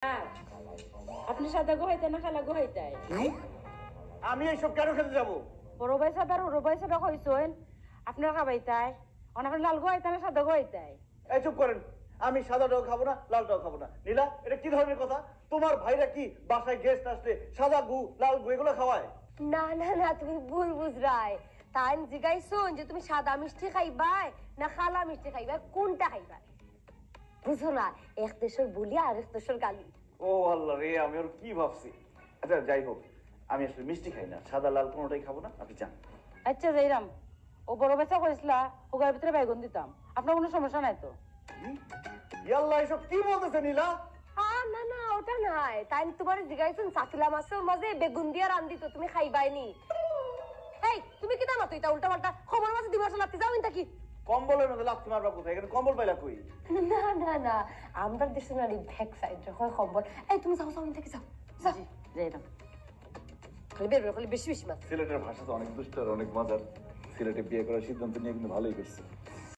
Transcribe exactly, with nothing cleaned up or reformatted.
আর আপনি সাদা গু খাইতায় না কালা গু খাইতায়? আমি এইসব কেন খেতে যাব? বড় ভাই সাহেব আর বড় ভাই সাহেব কইছইন আপনার খাবাইতায়, অন আপনার লাল গু খাইতায় না সাদা গু খাইতায়? এই চুপ করেন, আমি সাদাটাও খাবো না, লালটাও খাবো না। নীলা, এটা কি ধরনের কথা? তোমার ভাইরা কি বাসায় গেস্ট আসলে সাদা গু, লাল গু এগুলো খাওয়ায়? না না না, তুমি ভুল বুঝরায়। তাইন জিগাইছইন যে তুমি সাদা মিষ্টি খাইবায় না কালা মিষ্টি খাইবায়, কোনটা খাইবায়? বুঝো না, এক দেশর বুলি আর এক দেশর গালি। ও আল্লাহ রে, আমি ওর কি ভাবছি। আচ্ছা, যাই হোক, আমি আসলে মিষ্টি খাই না, সাদা লাল কোনোটাই খাবো না, আপনি যান। আচ্ছা যাইরাম, ও বড় ভাই সাহেব কইছলা হুগার ভিতরে বেগুন দিতাম, আপনার কোনো সমস্যা নাই তো? ইয়াল্লা, এসব কি বলতেছে নীলা? আ, না না, ওটা নায়। তাইন তোমারে জিগাইছইন চাপিলা মাছর মাঝে বেগুন দিয়া রান্ধিতো, তুমি খাইবায় নি। এই, তুমি কিতা মাতো ইতা উল্টা পাল্টা? খবর মাঝে দিবার লাগতে যাও ইনতা কি? কম্বলের মধ্যে লাথি মারবা কোথায়? এখানে কম্বল পাইলা কই? না না না, আমরা দেশে নারী ব্যাক সাইডে হয় কম্বল। এই তুমি যাও, যাও ইনতা কি, যাও যাও। যাইরাম। খালি বের বের, খালি বেশি বেশি মাত। সিলেটের ভাষা তো অনেক দুষ্ট আর অনেক মজার। সিলেটে বিয়ে করার সিদ্ধান্ত নিয়ে কিন্তু ভালোই করছে।